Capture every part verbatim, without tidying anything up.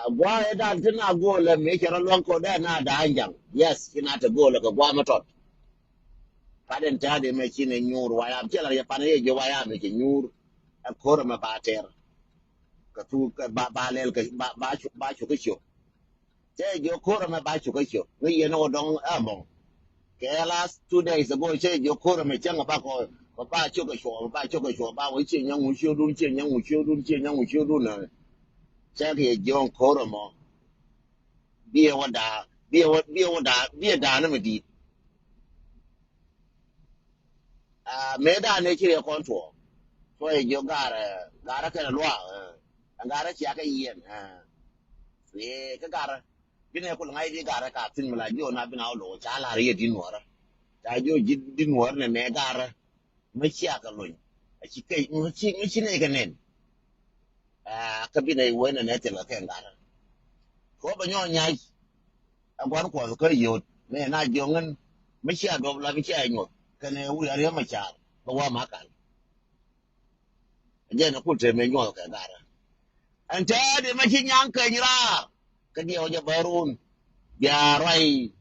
Gua̱a̱ ɛ dan ti na go̱o̱lɛ mi cɛ rɔ luäŋ kɔ dee na da̱a̱ ja̱ŋ. Yes, ci na te go̱o̱lɛ kɛ gua̱a̱ mi tɔt. Pat in ta̱a̱ di mɛ ci ni nyuur wayam, ci la yɛ pan yɛ jiö wayam mi ci nyuur. Ɛ ko̱r ɛmɛ ba tɛr. Kɛ thuk, kɛ ba, ba lɛl kɛ, ba, ba cu, ba cu kɛ ciök. Cɛ jiö ko̱r ɛmɛ ba cu kɛ ciök. Ŋäc yɛn ɛ wä dɔŋ ɛ mɔ. Kɛ last two days ago, cɛ jiö ko̱r ɛmɛ cäŋ ɛ ba kɔ, ba, ba cu kɛ cuɔ, ba cu kɛ cuɔ, ba wä ci nyɛ ŋu ciökdun, ci nyɛ ŋu ciökdun, ci nyɛ ŋu ciökdun nɛ. Cɛ kɛ jiö ko̱r ɛmɔ. Biɛ wä daa, biɛ wä, biɛ wä daa, biɛ daa ni mi di̱i̱t. Aa, mëë daa ni ci riɛ kɔn tuɔɔk. Tuɔɔk yɛ jiök garɛ, garɛ kɛnɛ luaak, ɛ, garɛ cia kɛ yiɛn, ɛ. Ɛ, kɛ garɛ. Binɛ kul ŋa̱c di garɛ ka thin mi la jiök na bin a wä lo̱k ca lar yɛ di nuɔrä. Ca jiök ji̱ di nuɔrä nɛ nɛ garɛ. Mi cia kɛ lony. A ci kɛ, mi ci, mi ci nɛ kɛ nɛn. Aa, kä binɛ iwee nɛ nɛ thil kɛ kɛ ŋa̱t. Kɛ wä bɛ nyɔk nyac. Ɛ gua̱n kuɔth kä yio̱t. Mɛ na jiɔŋ in. Mi cia duɔp la mi cia nyuɔth. Kɛnɛ wi̱i̱ a riäm a car. Bɛ wa ma kal. Jɛn a kul te mɛ nyuɔth kɛ gat. Ɛn tɛɛt imɛ ci nyaŋ keny raar. Kä diɛw jɛ bä run. Bia ruac.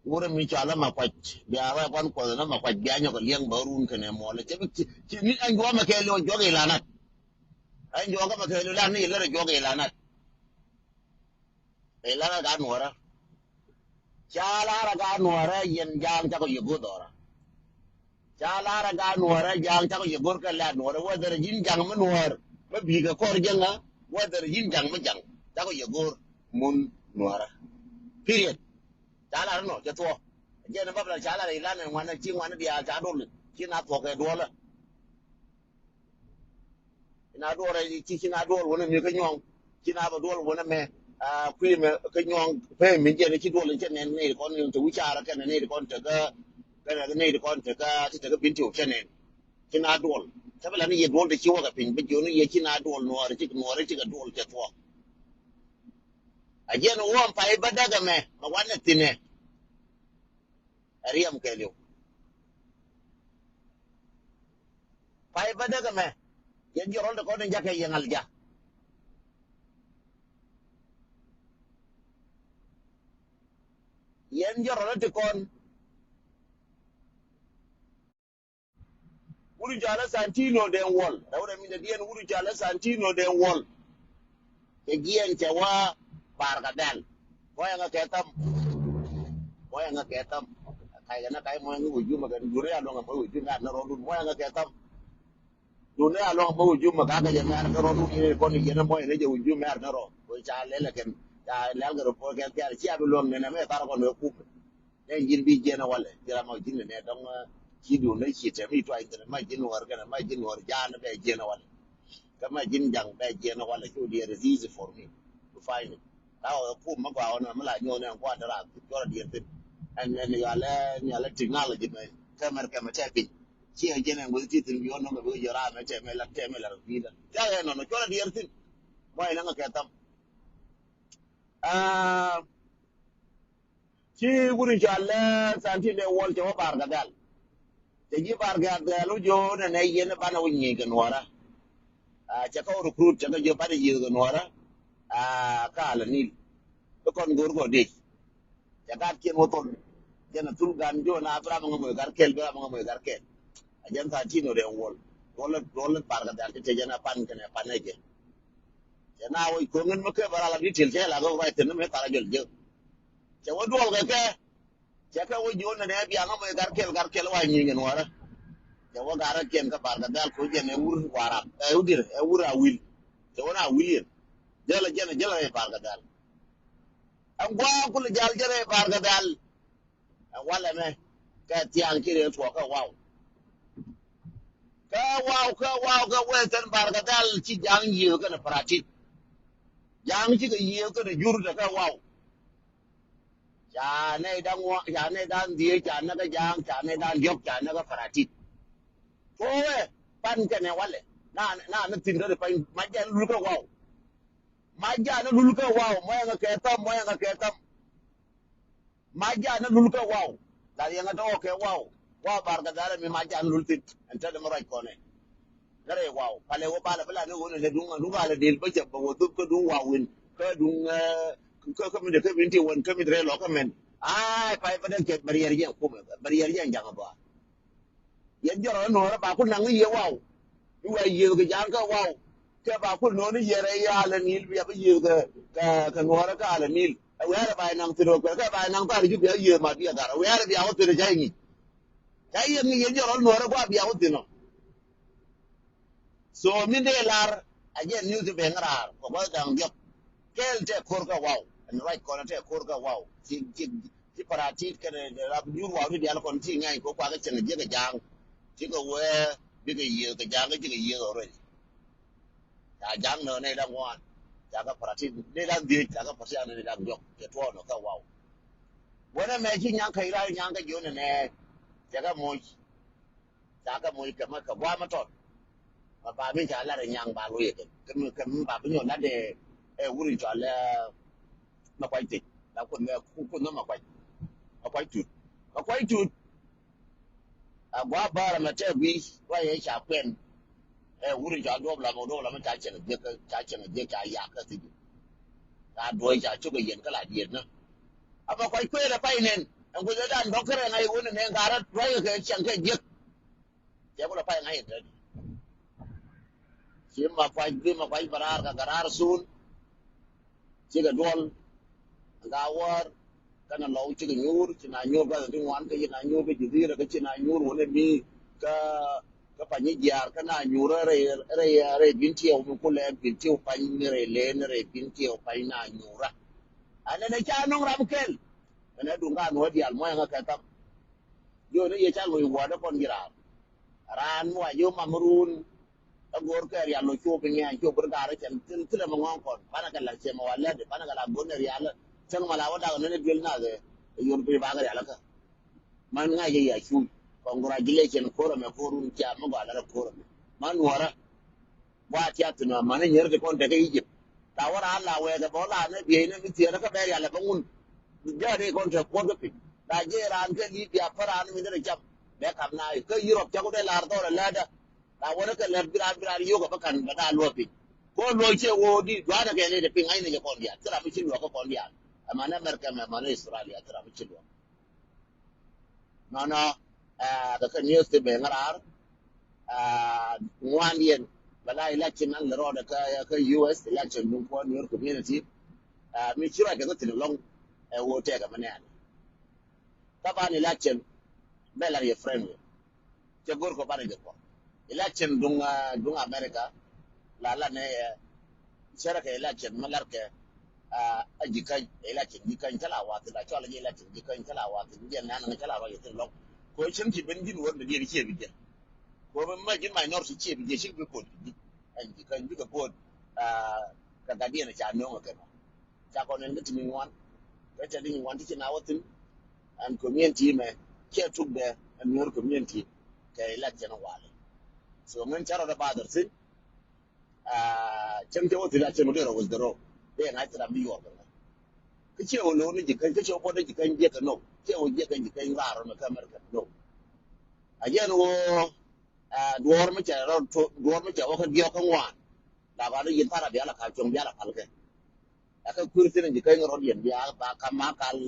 Wurɛ mi cɔal ɛmɛ kuac. Bia ruac kuan kuɔth ɛn ɛmɛ kuac. Bia nyɔk kɛ liɛŋ bä run kɛnɛ muɔlɛ. Cɛ bi ci, ci ni ɛn juɔmɛ kɛ liɔ juɔk ilanat. Ɛn juɔk ɛmɛ kɛ liɔ lan ni ilɛrɛ juɔk ilanat. Ilanat gat nuɔrä. Ca lar a gat nuɔrä yɛn ja̱a̱ŋ cakɔ yɛ go̱r dhɔrä. Ca lar a gat nuɔrä ja̱a̱ŋ cakɔ yɛ go̱r kɛ lat nuɔrä. Whether ji̱n ja̱ŋ mi nuɔr mi bi̱i̱ kɛ kɔr jäŋä. Whether ji̱n ja̱ŋ mi ja̱ŋ cakɔ yɛ go̱r mun nuɔrä. Period. Ca lar nɔ cɛ thuɔ. Jɛn in bä bɛ la ca lar ilan in ŋuan in ci ŋuan in diaal ca dol. Ci na thuɔk kɛ duɔlä. Ci na duɔl rɛy ci, ci na duɔl wänä mi kä nyuɔ̱ŋ. Ci na bä duɔl wänä mɛ, aa, kui̱ mɛ kä nyuɔ̱ŋ pɛ mi jɛn ci duɔl in cɛ nɛn nɛy ti kɔn in te wi̱caarä kɛnɛ nɛy ti kɔn te kä, kɛnɛ nɛy ti kɔn te kä, ti te kä bin ti wä cɛ nɛn. Ci na duɔl. Cɛ bä la ni yɛ duɔl te ci wä kɛ piny, bä jiɔni yɛ ci na duɔl nuɔɔri, ci nuɔɔri, ci kɛ duɔl cɛ thuɔk. A jɛn wä pay bä däk ɛmɛ, mɛ wanɛ thinɛ. Ɛ riɛm kɛɛliw. Pay bä däk ɛmɛ. Yɛn jɔrɔl ti kɔn in jakɛ yɛŋ alja. Yɛn jɔrɔl ti kɔn. Wut in cɔalɛ Santino Deng Wol. Rɛw rɛ mi dɛ diɛn wut in cɔalɛ Santino Deng Wol. Cɛ jiɛn cɛ wa Bar Gadal. Mɔyɛ ŋa kɛ tham. Mɔyɛ ŋa kɛ tham. Kay kɛ na kay mɔyɛ ŋa wä jumɛ kɛ duni a luɔŋ a mɔyɛ wä jumɛ a na rɔ dun. Mɔyɛ ŋa kɛ tham. Duni a luɔŋ a mɔyɛ wä jumɛ ka kɛ jɛ mɛr kɛ rɔ dun yɛ kɔn yɛ na mɔyɛ na jɛ wä jumɛ a na rɔ. Wä ca lɛl kɛn. Ca lɛl kɛ rɔ pɔ kɛn kɛn. Cia bi luɔŋ nɛ na mɛ tar kɔn wɛ kum. Nɛ ji̱n bi jiɛn ɛ walɛ, ji̱n ram ɔ ji̱n nɛ dɔŋ, ɛ, ci duundä ci tɛm i̱ tuany kɛnɛ ma ji̱n wär kɛnɛ ma ji̱n wär ja̱a̱n bɛ jiɛn ɛ walɛ. Kɛ ma ji̱n ja̱ŋ bɛ jiɛn ɛ walɛ, cu diɛɛr is easy for me to find it. Ka ɔ kum ma gɔaa ɔnɔ mi la nyuɔn ɛn gua̱a̱n dära cuɔrɛ diɛɛr thin. Ɛn, ɛn yalɛ, ɛn yalɛ technology mɛ kɛmɛr kɛmɛ tɛ piny. Ci ɛ jiɛn ɛn guithi ti thin bi ɔnɔ mɛ bi jɛ ram mɛ tɛ mɛ la, tɛ mɛ la rɛ bi la. Tɛ ɛ nɔnɔ cuɔrɛ diɛɛr thin. Mɔ ɛn ɛŋɛ kɛ tham. Aa, ci wut in cɔal lɛ Santino Deng Wol cɛ wä Bar Gadal. Cɛ ji̱ Bar Gadal wä jiö nɛnɛ yɛn banɛ wä nyiey kɛ nuɔrä. Aa, cɛ kä wä recruit cɛ kä jiö banɛ yiëë kɛ nuɔrä. Aa, kä ala Nil. Bi kɔn go̱o̱r kɔ dec. Cɛ gat kiɛn wä thol. Jɛn a thul gan jiö na bi ram ŋä moc gat kɛl, bi ram ŋä moc gat kɛl. A jɛn Santino Deng Wol. Duɔl, duɔl Bar Gadal ti te jɛn a pan kɛnɛ pan ɛ jɛ. Cɛ na wä ko̱ŋ in mi kɛ bä ral a detail cɛ la gɔk ruac thi̱n mi thar a jɔl jek. Cɛ wä duɔl kɛ kɛ. Cɛ kɛ wä jiön nɛ nɛ biaŋ a moc gar kɛl, gar kɛl wa nyieny in wärä. Cɛ wä gar a kiɛn kä Bar Gadal ko̱ jɛn ɛ wur Warap, ɛ wur dir, ɛ wur a wil. Cɛ wä na wil yɛn. Jäl a jɛn a jäl a rɛy Bar Gadal. Ɛn gua̱a̱ kulɛ jal jɛn rɛy Bar Gadal. Ɛ walɛ mɛ kɛ thiaŋ ci rɛn tuɔɔk kä waw. Kä waw, kä waw, kä wee thin Bar Gadal ci ja̱a̱ŋ yiëë kɛnɛ paratit. Ja̱a̱ŋ cikɛ yiëë kɛnɛ jur te kä waw. Ca nɛy da̱ŋ ŋuan, ca nɛy da̱ŋ dhieec, ca näk kä ja̱a̱ŋ, ca nɛy da̱ŋ diɔ̱k, ca näk kä paratit. Tuɔɔk ɛ pan kɛnɛ walɛ. Na, na, na thi̱n kä ri pany mac jɛn lul kä waw. Mac jɛn lul kä waw, mɔyɛ ŋä kɛ tham, mɔyɛ ŋä kɛ tham. Mac jɛn a lul kä waw. Lat yɛn a tɔk kɛ waw. Waw Bar Gadal mi mac jɛn a lul thi̱n. Ɛn te dee mi ruac kɔnɛ. Kä rɛy waw. Palɛ wä balɛ bi la ni ɣöö ni lɛ duŋ a duŋ a lɛ del bä cɛ bä wä dhup kä duŋ waw win. kä duŋ, eh, kä, kä mi de kä mi ti wän kä mi de rɛ lɔ kä mɛn. Ai, pay bä dee kɛ bä riɛr jɛ kumɛ, bä riɛr jɛ jaŋ bä. Yɛ jɔrɔ nuɔrɛ ba ku naŋ yɛ waw. Iwɛ yiëth kɛ jaŋ kä waw. Kɛ ba ku nɔni yɛ rɛ yɛ alɛ nil bia bä yiëth kɛ, kɛ, kɛ nuɔrɛ kä alɛ nil. Ɛ wɛɛrɛ ba naŋ thiro kɛ, kɛ ba naŋ thar ju bia yiëth ma bia gar. Wɛɛrɛ bia wä thiro jɛ ŋic. Ca yɛ ŋic yɛ jɔrɔ nuɔrɛ gua bia wä thiro. So min dee lar a jɛ news ti ben raar kɛ gua̱th da̱ŋ diɔk. Kɛɛl tɛ ko̱r kɛ waw ɛn ruac kɔn tɛ ko̱r kɛ waw. Ci ci ci paratit kɛnɛ rap nyuur waw ti dial kɔn ci ŋɛny kɛ kuakä cɛn jiɛk kɛ ja̱a̱ŋ. Ci kɛ wee bikɛ yiëëth kɛ ja̱a̱ŋ kä ci kɛ yiëëth already. Ca ja̱a̱ŋ nɔ nɛ da̱ŋ ŋuan ca kɛ paratit nɛ da̱ŋ dhiec ca kɛ paratit nɛ da̱ŋ diɔk cɛ tuɔɔk nɔ kɛ waw. Wänɛ mɛ ci nyaŋ kɛ iran nyaŋ kɛ jiɔn nɛ cɛ kɛ moc. Ca kɛ moc kɛ mɛ kɛ guamɛ tɔt. Mɛ ba mi ca lat ɛ nyaŋ ba loyɛ kɛ kɛ mi kɛ mi ba bi nyɔ lat ɛ ɛ wuri cɔl ɛ mɛ kuac tic la kun mɛ kun mɛ kuac mɛ kuac tut mɛ kuac tut. A gua bar mɛ tɛ gui wa yɛ ca kuɛn. Ɛ wuri ca duɔp la mɛ duɔp la mɛ ca cɛn jek ca cɛn jek ca yak kä thiji. Ca duɔy ca cok ɛ yɛn kä la diet na. A mɛ kuac kuɛn ɛ pay nɛn ɛn guic ɛ dan dɔk kärɛ ŋa̱c wuni nɛn ka rɛ ruac kɛ cɛn kɛ jek. Cɛ ku lɛ pay ŋa̱c in te. Ci ma kuac bi ma kuac bɛ raar kɛ kɛ raar sun. Cikɛ duɔl. Ŋa wäär kɛnɛ lɔw cikɛ nyuur ci na nyuur gua̱th ti ŋuan kä ci na nyuur kä ji̱dhi̱i̱rä kä ci na nyuur wunɛ mi kä kä panyi jiaar kä na nyuurä rɛy rɛy rɛy bin tiɛw mi kulɛ bin tiɛw pany ni rɛy leen rɛy bin tiɛw pany na nyuurä. Anɛ nɛ ca nɔŋ ram kɛl. Ɛnɛ duŋ ka nuɔ diaal muɔ̱yɛ ŋä kɛ tham. Jiɔni yɛ ca loc wuɔ̱ɔ̱dä kɔn ji̱ raar. Raan mi wa ji̱ mam run. Ɛ go̱o̱r kɛ rial lo cuɔp piny ɛn cuɔp bär gaar cɛn thil thilɛ mi ŋɔ̱ɔ̱ŋ kɔn banɛ kɛ la̱k cɛ mɛ wa lɛt banɛ kɛ la go̱o̱r ni rial. Cäŋ mɛ la wä dak ni ni duel nath ɛ yor piny bakɛ rial kä. Man ŋa̱c jɛ ya cuuc. Congratulation ko̱r ɛmɛ ko̱r run cia mi gɔaa lɛt ɛ ko̱r ɛmɛ. Man nuɔrä. Wa tiath thin wa mani nyer ti kɔn tekɛ Egypt. La wä raan la wɛɛkɛ bä la ni biey ni mi thieen kä bɛ rial ɛ bä ŋun. Jɛ ri kɔn te kuɔt kä piny la jɛ raan kä Libya pä raan mi ni ri cam. Bɛ kam na kä Europe cak wä dee lar dhɔr ɛ lɛɛdä. La wä ni kɛ lɛt bi raan bi raan yio̱k ɛ bä kan bɛ daa luɔ piny. Ko luɔ cɛ woo di duanɛ kɛ ni ti piny ŋa̱c ni jɛ kɔn diaal thi ram mi ci luɔk kä kɔn diaal. Ɛ mani America mɛ mani Australia thi ram mi ci luɔk. Nɔnɔ kɛ kɛ news ti ben ŋa̱raar. Ŋuan yɛn bɛ la election an lɛ rɔɔdɛ kä kä U S election duŋ kuɔn Nuer community. Mi ci ruac kɛ kä thin lɔŋ ɛ woo tɛkɛ mi nɛɛn. Taban election bɛ lar yɛ friend wɛ. Cɛ go̱r kɔ banɛ jɛ kɔ election duŋ duŋ America. La la nɛ yɛ cɛrɛ kɛ election mi lar kɛ. A ji̱ ka̱ny election ji̱ ka̱ny cä la wath la cɔl ji̱ election ji̱ ka̱ny cä la wath ji̱ jɛ nɛn ŋä cä la rɔy thin lɔŋ. Ko cäŋ ci ben ji̱n wä mi diɛn ciɛ bi jɛ. Ko mi ma ji̱n minority ciɛ bi jɛ cik bi pot ji̱. Ɛn ji̱ ka̱ny bikɛ pot. Kɛ gat diɛn ca no̱o̱ŋ kɛ nɔ ca kɔn ɛn kä ti mi ŋuan. Kä ca di ŋuan ti ci na wä thin. Ɛn community mɛ cɛ tuk dɛ ɛn Nuer community kɛ election wali. So ŋän ca rɔ dɛ ba dhɔr thin. Cäŋ cɛ wä thil a cɛn wä dee rɔ wä dhɛrɔ dee ŋa̱c thil a mi yuɔr kɛ ŋa̱c. Kä cɛ wä lo̱r ni ji̱ käny kä cɛ wä buɔt ni ji̱ käny jiɛk kɛ nɔk cɛ wä jiɛk kɛ ji̱ käny raar rɔ ni kä America nɔk. A jɛn wä duɔɔr mi cɛ rɔ duɔɔr mi cɛ wä kä diɔk kä ŋuan. La ba ni yin thar a bial a kal cuɔ̱ŋ bial a pal kɛ. Ɛ kä kuir thin ji̱ käny rɔ diɛn bial ba kam ma kal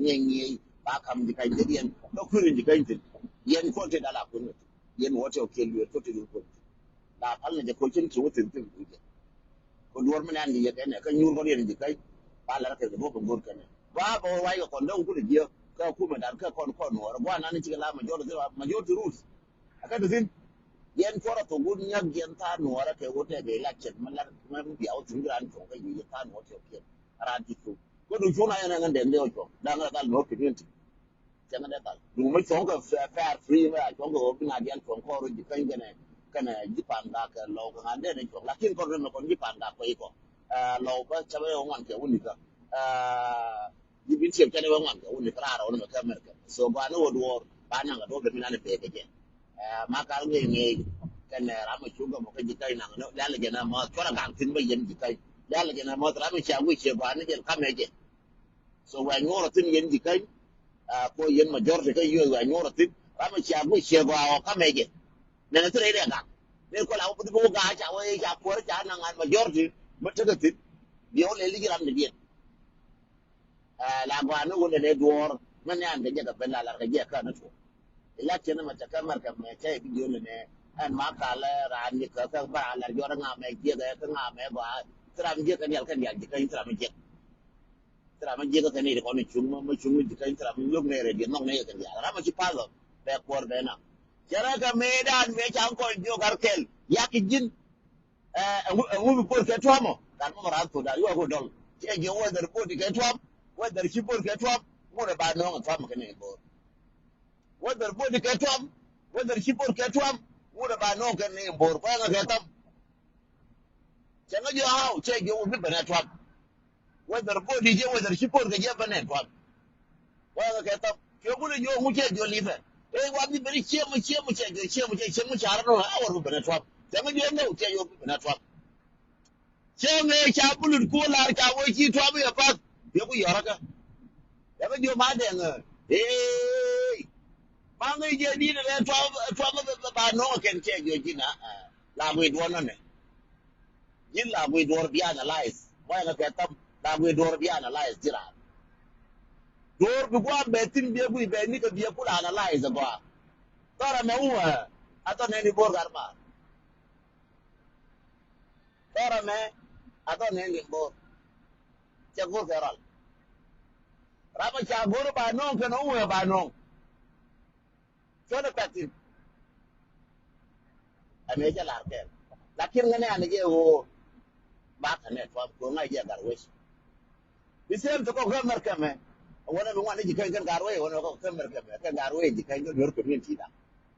ŋiɛny ŋiɛny ba kam ji̱ käny ji̱ diɛn kä kuir ji̱ käny thin. Yɛn kuɔn ti dal a kun. Yɛn wä tɛ wä kiɛ lueer kä ti lueer kuɔn. La pal ni jɛ ko cin ci wä thin thin ku jɛ. Ko duɔr mi nan jɛ yɛ kɛn ɛ kä nyuur kɔn yɛn ji̱ käny. Ba lɛ rɛ kɛ kɛ duɔr kɛ go̱r kɛn ɛ ba bɛ wä wac kɛ kɔn dee wä kun jiɛ kä kumɛ dan kä kɔn kɔn nuɔr gua nan ci kɛ la majority rules. A kä ti thin yɛn cuɔr a thok wut nyak yɛn thaar nuɔr a kɛ wä tɛk ɛ la cɛt ma lat ma bia wä thin gran cuɔk kä yɛ thaar nuɔr tɛ wä kiɛ. Ran ti thok ko du cuɔn a yɛn ɛ ŋän dɛn dee wä cuɔk daŋ rɛ kal nuɔr community. Cäŋ dee thal duŋ mi cuɔ̱ŋ kɛ fair free mi a cuɔ̱ŋ kɛ ɣöö bi ŋa̱ diɛl cuɔ̱ŋ kɔr ji̱ käny kɛnɛ kɛnɛ ji̱ pa̱a̱n gak kɛ lɔw kɛ ŋa̱ dee ni cuɔ̱ŋ lakin kɔr ri mɛ kɔn ji̱ pa̱a̱n gak kuec kɔ. Lɔw bä cä bä yɛ wä ŋuan kɛ wä nikä. Ji̱ bin tiɛp cä ni wä ŋuan kɛ wä nikä raar wä ni mɛ kɛ mɛr kɛ so gɔaa ni wä duɔɔr ba naŋ kɛ duɔɔr dee mi nan ni pee kɛ jɛ. Ma kal ŋi̱i̱c ŋi̱i̱c kɛnɛ ram mɛ cuŋ kɛ mɔ kɛ ji̱ käny naŋ ni lial jɛ na mɔth cuɔr a gak thi̱n bä yɛn ji̱ käny lial jɛ na mɔth ram mɛ cia wi̱c ciɛ gɔaa ni jɛn kamɛ jɛ. So wɛ nyuɔrɔ thin yɛn ji̱ käny. Ko yɛn majority kä yuɔth wɛ nyuɔrɔ thin ram mi cia guic ciɛ gɔaa ɔ kamɛ jɛ. Nɛnɛ thin rɛy rɛ gak ni kɔl a wä bi wä gaa ca wä ca kuɔr ca naŋ an majority mi tekɛ thin. Biɛ wä lɛ li̱c ram ni diɛn. Ɛ, la gɔaa ni wä lɛ nɛ duɔ̱ɔ̱r mɛ ni an kɛ jɛ kɛ ben la lar kɛ jɛ kä ni tuɔ. Election mɛ tɛ kä America mɛ tɛ bi jiö lɛ nɛ ɛn ma kal ɛ ran ni kä kä ba lar jɔr ŋa mɛ jiɛ kɛ kä ŋa mɛ gɔaa. Thira mi jiɛ kɛ nial kɛ nial ji̱ kä in thira mi jiɛ. Thira mi jiɛ kɛ kɛ ni kɔn in cuŋ mɛ cuŋ ji̱ kä in thira mi luk nɛ rɛ diɛ nɔŋ nɛ kɛ nial ram mɛ ci pal bɛ kuɔr bɛ na. Cɛ rɛ kɛ mɛ dan mɛ ca kɔn jiö kar kɛl yak ji̱n. Ɛŋu bi por kɛ tuam ɔ? Gat mɔ ran thok da̱r yuɔ ku dɔl. Cɛ jiɔ whether body kɛ tuam, whether ci por kɛ tuam, ŋut ɛ ba nɔŋ ɛ tuam kɛ ni bor. Whether body kɛ tuam, whether ci por kɛ tuam, ŋut ɛ ba nɔŋ kɛ ni bor. Kɔ ɛŋɛ kɛ tham. Cɛ ŋä jiɔ how, cɛ jiɔ whether bi ben ɛ tuam. Whether body jɛ, whether ci por kɛ jɛ ben ɛ tuam. Wa kɛ kɛ thap. Kiɛ gulɛ jiɔ ŋu cɛ jiɔ lipɛ. Ɛ wa bi ben ciɛ mu ciɛ mu cɛ jiɔ ciɛ mu cɛ ciɛ mu ca rɛ nɔ a wor bi ben a tuap. Cɛ ŋa jiɔ nɛ cɛ jiɔ bi ben a tuap. Cɛ ŋa ca bulut ku lar ca wä ci tuap yɛ path. Yɛ ku yɔrä kɛ. Yɛ kɛ jiɔ ma dɛŋ. Ee. Ma ŋa jiɔ di dɛ tuap tuap ba nɔ kɛn cɛ jiɔ jina. La gui duɔn nɔ nɛ. Ji̱n la gui duɔr bi analyze. Mɔyɛ ŋa kɛ thap la gui duɔr bi analyze ji̱ raan. Duɔr bi guam bɛ thin biɛ gui bɛ ni kɛ biɛ kul analyze gɔaa. Thɔrɛ mɛ wä a thɔ nɛn i̱ bor gar maar. Thɔrɛ mɛ a thɔ nɛn i̱ bor. Cɛ go̱r kɛ rɔl. Rap a ca go̱r ba nɔŋ kɛn wä ba nɔŋ. Cuɔ̱n ɛ pɛ̈t thi̱n. Ɛn ëë cä la̱r kɛɛl. Lakin ŋäni an jɛ ɣöö ba kɛn ɛ tuam kɛ ŋa̱c jɛ gar wec. Bi same ti kɔk kä America mɛ. Ɣöö nɛ mi ŋuan ni ji̱ käny kɛn gar wec ɣöö nɛ kɔk kä America mɛ kɛn gar wec ji̱ käny kä Nuer community da.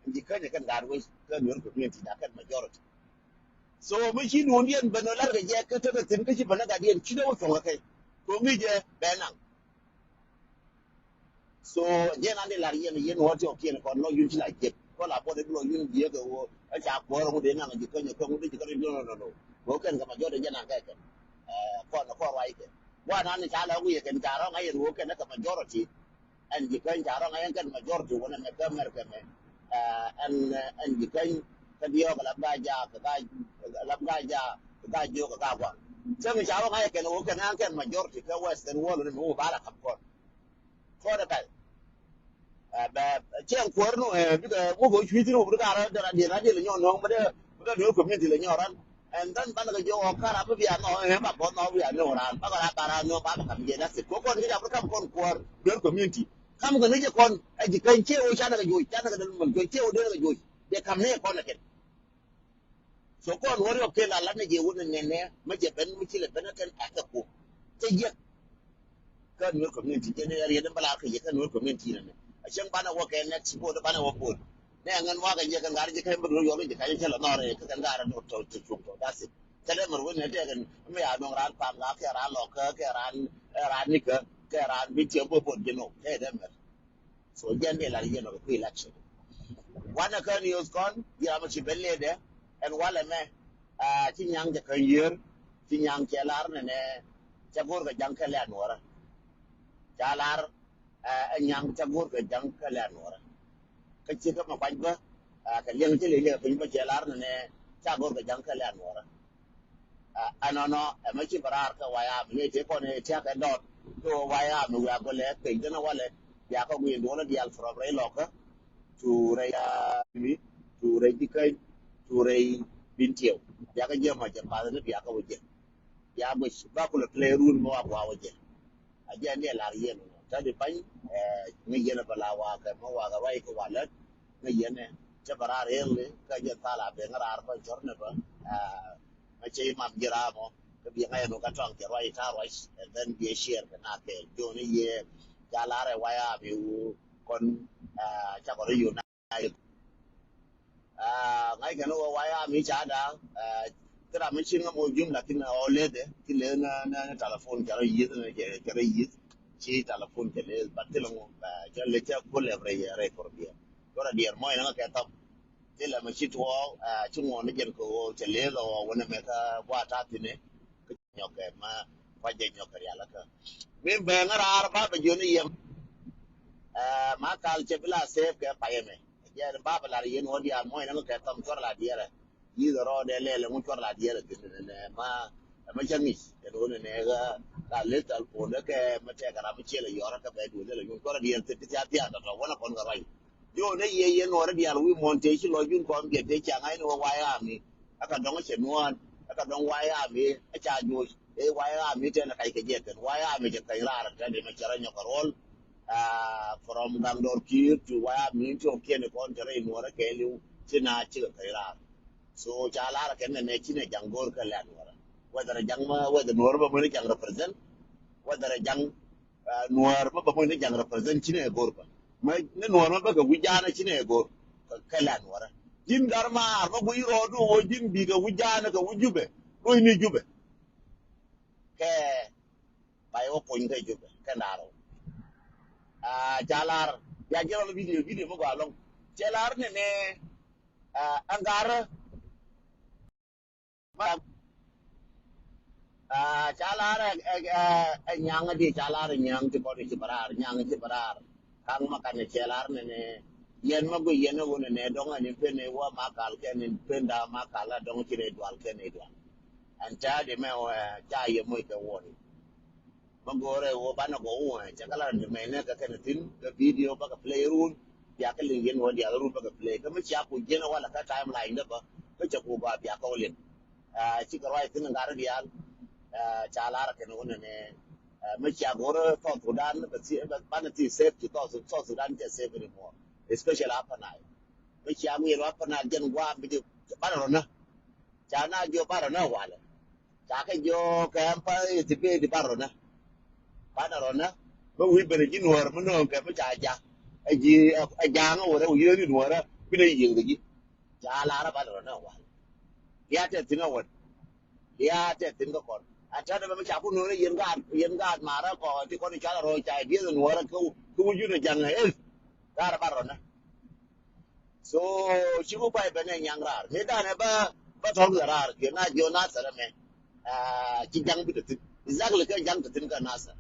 Ji̱ käny kɛn gar wec kä Nuer community da kɛn majority. So mi ci duundiɛn ben ɣöö la̱r kɛ jɛ kä tekɛ thi̱n kä ci ben ɛ gatdiɛn ci dee wä cuɔ̱ŋ kɛ kɛ. Kɛ ŋi̱c jɛ bɛ naŋ. So jɛn an di lar yɛn yɛn wä tiɔk kiɛn kɔn lɔ yun ci la jiɛk kɔ la bɔt ibi lɔ yun jiɛk kɛ wä ɛ ca kuɔr ŋut in naŋ ji̱ käny kɛ ŋut in ji̱ käny in dɔnɔ dɔnɔ wä kɛn kɛ majority jɛn an kɛ kɛn kɔn kɔn ruac kɛ wa nan ca la wuyɛ kɛn ca rɔŋ a yɛn wä kɛn kɛ majority. Ɛn ji̱ käny ca rɔŋ a yɛn kɛn majority wä nɛ mɛ kɛ mɛr kɛ mɛ ɛn ɛn ji̱ käny kɛ diɔk la ba ja kɛ ga la ba ja kɛ ga jiök kɛ ga gua. Cɛ mi ca rɔŋ a yɛ kɛn wä kɛn an kɛn majority kɛ western world ni mi wä ba la kam kɔn. Kɔn ɛ pɛl. Ɛ, bɛ, cɛn kuäär nu, ɛ, bikɛ ŋuk kɛ cui̱ thi̱n wä bi ka̱rä dɛn a diɛn a diɛn lɛ nyɔk nɔ̱ɔ̱ŋ bä dee bikɛ duel community lɛ nyɔk ran. And then banɛ kɛ jiɔk ɔ ka̱rä bi bia nɔɔk, ɛ, ba bɔth nɔɔk bia nɔɔk ran. Ba kɛ ra ka̱rä nɔɔk ba bɛ ka̱m jɛ, that's it. Kɛ kɔn kɛ jap bi ka̱m kɔn kuäär duel community. Ka̱m kɛ ni jɛ kɔn, ɛ, ji̱ käny ciɛ wä canɛ kɛ joc, canɛ kɛ dɛn mɛn joc, ciɛ wä dee kɛ joc. Jɛ ka̱m ni jɛ kɔn ɛ kɛn. So kɔn wä riɔp kɛ la lat ni jɛ wä ni nɛn nɛ, mɛ jɛ ben, mɛ ci lɛ ben ɛ kɛn ɛ kɛ ku. Cɛ jiɛk. Kä Nuer community jɛ ni riet in bä lar kɛ yɛ kä Nuer community nɛ nɛ. A cäŋ banɛ wä kɛ next vote banɛ wä vote. Nɛ ŋän wakɛ yɛ kɛn ŋa̱r jɛ kɛn bä duɔl yɔl jɛ kɛn cɛ lɛ nɔr kɛ kɛn ŋa̱r duɔl tɔ tɔ cuŋ tɔ. That's it. Cɛ lɛ mɛr wä nɛ tɛ kɛn mɛ ya dɔŋ ran pam ŋa kɛ ran lɔ kä kɛ ran ran ni kä kɛ ran bi tiɛm bä vote jɛ nɔ kɛ dɛ mɛr. So jɛn dee lar yɛn ɔ kɛ kui̱ election. Wanɛ kä news kɔn ji̱ ram ci ben lɛ dɛ ɛn walɛ mɛ. Ci nyaŋ jɛ kä yier ci nyaŋ cɛ lar nɛ nɛ cɛ go̱r kɛ jaŋ kɛ lɛ anuɔrä. Ca lar ɛ nyaŋ cɛ go̱r kɛ jaŋ kɛ lɛ anuɔrä. Kä ci kä mɛ kuac bä kɛ liɛŋ ci lɛ liɛŋ piny bä cɛ lar nɛ nɛ ca go̱r kɛ jaŋ kɛ lɛ anuɔrä. Ɛnɔnɔ ɛmɛ ci bɛ raar kɛ wayam ni ti kɔn ɛ tiak ɛ dɔt. Kɛ wayam wiak gɔlɛ piny thin walɛ biakɛ guiy duɔlä dial from rɛy lɔkä. Tu rɛy mi tu rɛy jikäny tu rɛy bin tiɛw. Biakɛ jiɛ mɔ jɛ path ni biakɛ wä jɛ. Bia guic ba kulɛ play run mɛ wa gua wä jɛ. A jɛ ni lar yɛn wä tadi bany. Ŋä yɛn bɛ la wakɛ mɛ wakɛ ruac kɛ walɛ. Ŋä yɛn cɛ bɛ raar rɛl kä jɛ thala ben ŋä raar bä jɔr ni bä. Ŋä cɛ imam ji̱ ram ɔ kä biɛ ŋa̱c ɛn wä kä tɔŋ cɛ ruac ita ruac. And then biɛ share kɛ na kɛ joni yɛ ca lar ɛ waya bi wu kɔn. Ca kɔn ri united. Ŋa̱c kɛn wä waya mi ca da. Ti ram mi cin ŋä mo jum lakin ɔ lede ti le na na telephone ca ri yith na ca ri yith. Ci telephone ca le ba ti le ŋu ca le ca kul ɛ rɛ rɛ kor biɛ. Kor a diɛr mɔ ina ŋä kɛ thɔm. Thilɛ mɛ ci tuɔɔk ci ŋuɔ̱n ni jɛn kɛ ɣöö cɛ lëël ɣɔɔ wänɛ mɛ kä gua̱a̱th ta̱a̱ thi̱n ɛ. Kä nyɔkɛ ma kuac jɛ nyɔkɛ rial kä min bɛ ŋä raar ba bɛ jiön i̱ yɛm. Ma kal cɛ bi la save kɛ payɛ mɛ jɛ ba bɛ lar yɛn wä diaal muɔ̱c nɛ ŋä kɛ thɔm cuɔr la diɛrɛ. Yi̱th rɔɔdɛ lɛl ɛŋu cuɔr la diɛrɛ thi̱n nɛ ma. Mɛ cä ŋic ɛn ɣöö nɛ nɛ ɣä ka leth thal puɔ̱ndä kɛ mɛ tɛk ram mi ciɛl ɛ yɔrä kɛ bɛ duël lɛ la nyun kuarä diɛn thit ti thiath thiath tɔtɔ wänä kɔn kɛ ruac. Yo nɛ yɛ yɛn nuɔrä diaal wi̱i̱ muɔ̱n tëë ci lɔc yun kɔn biɛ tëë ca ŋa̱c ni wä wayä ami. Ɛ ka dɔŋ cɛ nuɔ̱ɔ̱n ɛ ka dɔŋ wayä ami ɛ ca juɔc ɛ wayä ami tɛn ɛ kac kɛ jɛ kɛn wayä ami cɛ kɛny raar tɛn di mɛ cɛ rɔ nyɔk kɛ ruɔl. From gaŋ dɔr ki̱i̱r ti wayä ami ti ɔ kiɛn kɔn cɛ rɔ inuɔrä kɛɛliw ci na cikɛ kɛny raar. So ca lar kɛn nɛ nɛ ci nɛ jaŋ go̱o̱r kɛ lɛ nuɔrä. Whether a jaŋ ma whether nuɔrä ba mën jaŋ represent, whether a jaŋ nuɔr ma ba mën jaŋ represent ci nɛ go̱o̱r ba mɛ ni nuɔr ma ba kɛ wi̱c jaanɛ ci nɛ go̱o̱r kɛ lɛ nuɔrä. Ji̱n gar maar ma guiy rɔɔdu wä ji̱n bi kɛ wi̱c jaanɛ kɛ wi̱c Jubɛ. Ruɔ̱c ni Jubɛ kɛ ba yɛ wä puɔ̱ny kɛ Jubɛ kɛ ndaarɔ. Ca lar ya ji̱ rɔl video video mi gɔaa lɔŋ. Cɛ lar nɛ nɛ. Ɛn gat rä ma ca lar ɛ nyaŋ di ca lar nyaŋ ti kɔn ci bä raar nyaŋ ci bä raar. Kaŋ ma kan cɛ lar nɛ nɛ yɛn ma gui yɛn wun nɛ dɔŋ ɛn in pen wä ma kal kɛn in pen da ma kal a dɔŋ ci rɛ dual kɛn in dual. Ɛn ta di mɛ wɛ ca yɛ moc kɛ wɔ di. Mä go̱o̱rɛ wä banɛ gɔw wä cɛ kɛ la rɛn ti mɛy nɛ kɛ kɛn thi̱n kɛ video bä kɛ play run. Bia kɛ liŋ yɛn wä diaal run bä kɛ play kä mi cia ku jiɛn wala kä timeline dä bä kä cɛ ku gɔaa bia kɛ wä liŋ. Cikɛ ruac thi̱n ŋa̱r diaal. Ca lar kɛn wä nɛ nɛ mi cia go̱o̱rɛ South Sudan banɛ thi safe ti South Sudan cɛ safe anymore, especially Upper Nile. Mi cia ŋi̱i̱r Upper Nile jɛn gua̱a̱ mi ti banɛ rɔnä. Ca na jiɔ banɛ rɔnä walɛ. Ca kɛ jiɔ kɛ ɛn pa iti bee di banɛ rɔnä. Banɛ rɔnä mi wi̱i̱ ben ji̱ nuɔ̱ɔ̱r mi nööŋ kɛ mi ca ja̱. Ɛ ji̱ ɛ ja̱a̱ŋ ɛ wärä wi̱i̱ ri nuɔ̱ɔ̱rä binɛ yiëëŋ kɛ ji̱. Ca lar ɛ banɛ rɔnä walɛ. Bia tɛ thi̱n ɛ wän. Bia tɛ thi̱n kä kɔn. Ɛ tɛt ɛ bɛ mi ca ku nuɔ̱ɔ̱rä yɛn gaat yɛn gaat marä kɔ ti kɔn i̱ cal ɛ rɔɔc ca i̱ dieth ɛ nuɔ̱ɔ̱rä kä wi̱i̱ wi̱i̱ jun ɛ ja̱ŋ ɛ ëth. Lar ɛ banɛ rɔnä. So ci ku pay bɛ nɛ nyaŋ raar mi danɛ ba ba tɔr kɛ raar kiɛ na jiɔ Nasir ɛmɛ. Ci jaŋ bi te thi̱n exactly kɛ jaŋ te thi̱n kä Nasir.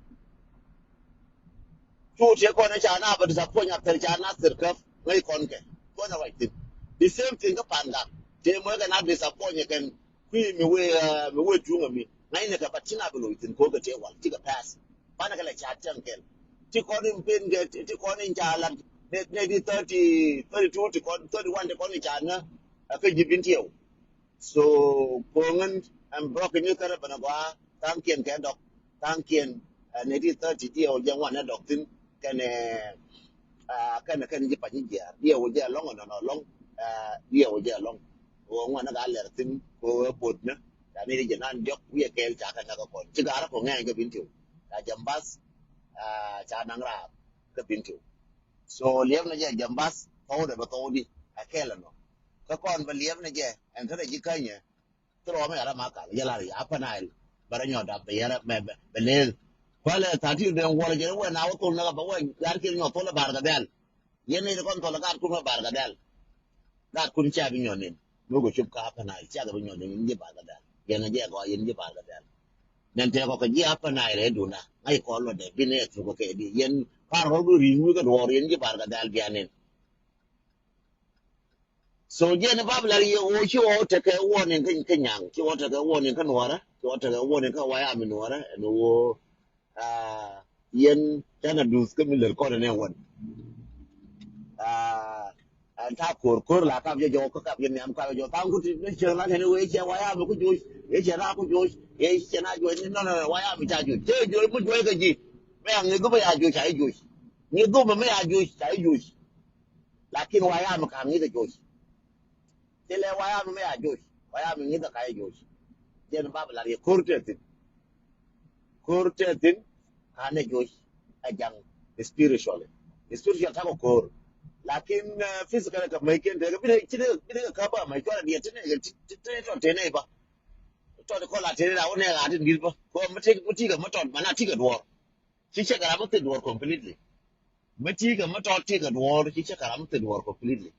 Cu tiɛ kɔn ca na ba disappoint after ca Nasir käp ŋäc kɔn kɛ kɔn a wac thi̱n. The same thing kä Pangak te mɔ kɛ na disappoint kɛn. Kui̱ mi wee mi wee tuŋ ami ŋa̱cnɛ kɛ bat ci na bi loc thi̱n ko̱r kɛ tëë wal cikɛ pass. Banɛ kɛ lɛ ca tiɛŋ kɛl ti kɔn in pen kɛ ti kɔn in ca lat. Nɛ di thirty thirty two ti kɔn thirty one ti kɔn in ca nä. Ɛ kä ji̱ bin tiɛw. So ko̱ŋän ɛn brɔk in kärɛ bɛn ɛ gɔaa tha̱a̱ŋkiɛn kɛ dɔk. Tha̱a̱ŋkiɛn ɛ nɛ di thirty tiɛw jɛ ŋuan ɛ dɔk thi̱n kɛnɛ. Kɛnɛ kɛn ji̱ pa̱ny ji̱ jiɛɛr diɛw jɛ ɛlɔŋ ɛnɔnɔ ɛlɔŋ. Diɛw jɛ ɛlɔŋ. Ɣöö ŋuan ni ka lɛr thi̱n kɛ ɣöö ɛ bo̱tnä. Ca ni ri jɛ nan diɔ̱k wi̱i̱ ɛ kɛɛl ca kɛ näk ɛ kɔn ci ga̱rä kɔ ŋɛɛny kä bin tiw. Ca jɛm bath. Ca naŋ raar kä bin tiw. So liɛpnɛ jɛ jɛm bath thɔwdɛ bɛ thɔwdi ɛ kɛɛl ɛnɔ. Kä kɔn bɛ liɛpnɛ jɛ ɛn kä rɛ ji̱ känyɛ. Thil rɔɔmɛ yara ma kal yɛ lar ya Upper Nile. Bɛ rɛ nyɔt dap bɛ yɛrɛ bɛ bɛ leel. Kualɛ tha̱a̱ŋ ti den wuɔl jɛ wɛ na wä thol näk bɛ wɛ gar kir nyɔt thol ɛ Bar Gadhɛl. Yɛn ni kɔn thol ɛ gat kun ɛ Bar Gadhɛl. Gat kun cia bi nyɔt nin mi kɛ cop kä Upper Nile cia kɛ bi nyɔt nin in ji̱ Bar Gadhɛl. Yɛn jɛ gɔaa yɛn ji̱ Bar Gadhɛl. Nɛn tɛkɔ kɛ ji̱ Upper Nile rɛ dunda ŋa̱c kɔn lɔ dɛ bi nɛ thuk kɛ di yɛn par rɔ du ri̱i̱ŋ wi̱i̱ kɛ duɔɔr yɛn ji̱ Bar Gadhɛl bia nin. So jiɛn bab lar yɛ ɣöö ci ɣɔw tekɛ warning kä kä nyaŋ ci ɣɔw tekɛ warning kä nuɔrä ci ɣɔw tekɛ warning kä waya mi nuɔrä ɛn ɣöö. Yɛn canɛ duth kä mi lɛr kɔn ɛn ɛ wän. Ɛn ta ko̱r ko̱r la kap jɛ jɔk kä kap jɛ niam kap jɛ jɔk thaŋ ku ti ni cieŋ la kɛn ɣöö cɛ waya mi ku joc ɛ cɛ ra ku joc ɛ cɛ na joc ni nɔnɔ waya mi ca joc cɛ joc mi joc kɛ ji̱. Mɛ a ŋi̱ dhupɛ ya joc ca i̱ joc ŋi̱ dhupɛ mɛ ya joc ca i̱ joc. Lakin wayam ka ŋi̱th ɛ joc. Thilɛ wayam mɛ a joc wayam ŋi̱th ɛ ka ɛ joc. Jɛn bab lar yɛ ko̱r tɛ thi̱n. Ko̱r tɛ thi̱n. Ka nɛ joc. Ɛ jaŋ spiritually. Spiritual takɔ ko̱r. Lakin physically kɛ mɛy ken tekɛ bi nɛ ci nɛ bi nɛ kɛ käp ba mɛy cuarɛ diɛ ti nɛ ti ti tɔ te nɛ ba. Tɔ ti kɔn la te nɛ ra wä nɛ ɣa̱a̱t in di̱t ba kɔ mi ti mi ti kɛ mi tɔt ma na ti kɛ duɔr. Ci cɛ kɛ ram mi thil duɔr completely. Mi ti kɛ mi tɔt ti kɛ duɔr ci cɛ kɛ ram mi thil duɔr completely.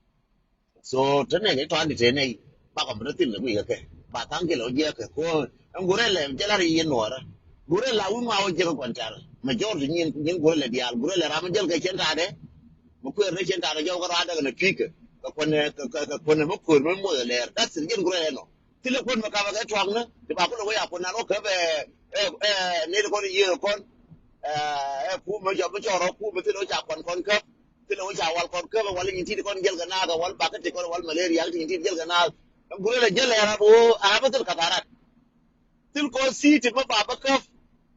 So te nɛ ni tɔt ni te nɛ ba kɔn bi ni thil ni guiy kɛ kɛ ba thaŋ kɛ lɛ wä jiɛ kɛ ko. Ɛn gurɛ lɛ jɛ la ri yɛn nuɔrɛ gurɛ la wi̱i̱ ŋuan wä jiɛ kɛ kɔn car. Majority nyin nyin gurɛ lɛ diaal gurɛ lɛ ram mi jäl kɛ cɛn ta̱a̱dɛ. Mi kuɛɛr ni cɛn ta̱a̱dɛ jɔw kɛ ruaadɛ kɛ ni pi̱i̱ kɛ kɛ kuɛnɛ kɛ kɛ kuɛnɛ mi kuɛɛr mi moc ɛ lɛɛr that's it jɛn gurɛ lɛ nɔ. Thilɛ kuɔn mi kapɛ kɛ tuakni ti ba kulɛ wec a kuɔn nan wä käp ɛ, ɛ, ɛ, nɛy ti kɔn yiëër kɔn. Ɛ, ɛ, kumɛ jɔp mi cɔɔr ɔ kumɛ thilɛ wec a kuɔn kɔn käp. Thilɛ wec a wal kɔn käp ɛ wal nyin ti ti kɔn jiɛl kɛ naath ɛ wal bakä ti kɔn wal malaria ti nyin ti ti jiɛl kɛ naath. Ɛn gulɛ lɛ jiɛl ɛ rap ɣöö a rap ɛ thil kath a rat. Thil kɔn city mi ba bä käp.